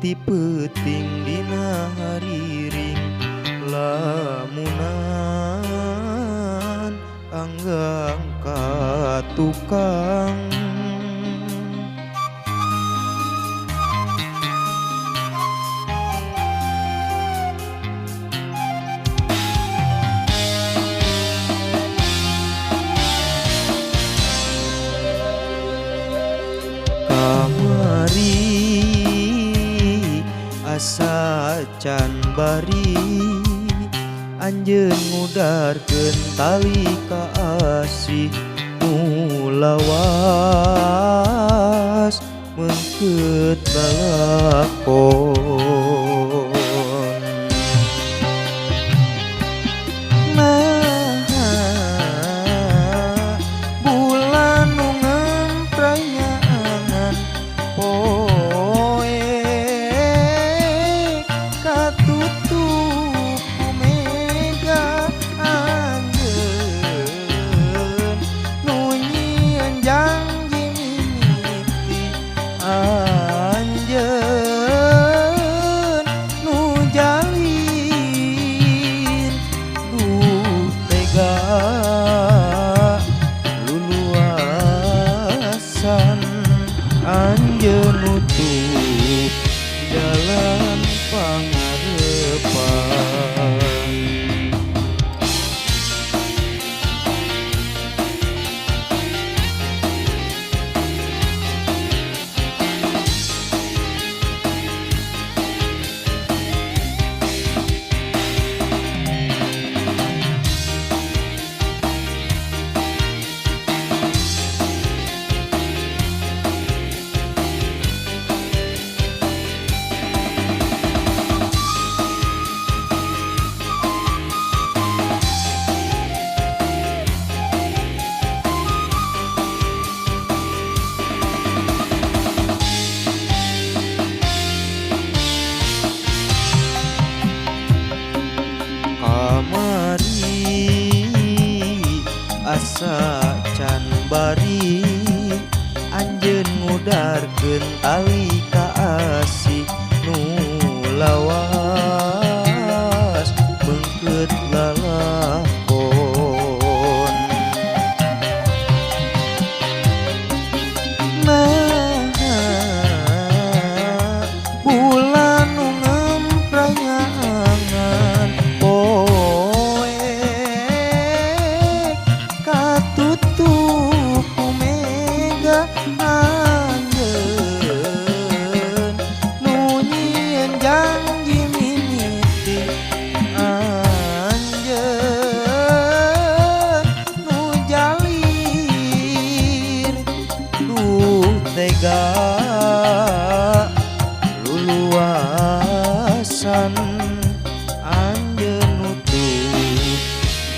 Ti peuting dina hariring lamunan anggang ka tukang. Kamari asa can bari anjeun ngudarkeun tali kaasih nu lawas meungkeut lalakon. Naha bulan nu ngempray nyaangan poe katutup ku mega anjeun nu nyieun janji mimiti anjeun nu jalin duh tega luluasan anjeun nutup jalan pangarepan. Kamari asa can bari anjeun ngudarkeun tali kaasih nu lawas meungkeut lalakon. Naha bulan nu ngempray nyaangan poe katutup ku mega anjeun nu nyieun janji mimiti anjeun nu jalir duh tega luluasan anjeun nutup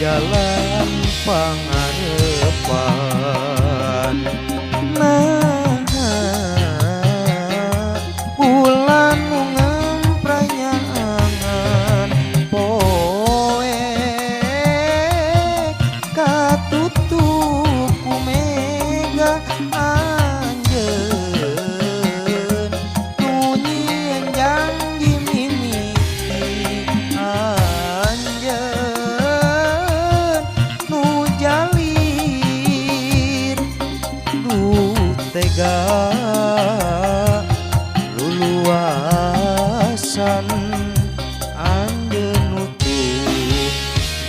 jalan pangarepan. Naha bulan nu ngempray nyaangan poe katutup ku mega anjeun nu nyieun janji mimiti anjeun nu jalir duh tega luluasan anjeun nutup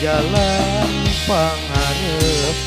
jalan pangarepan.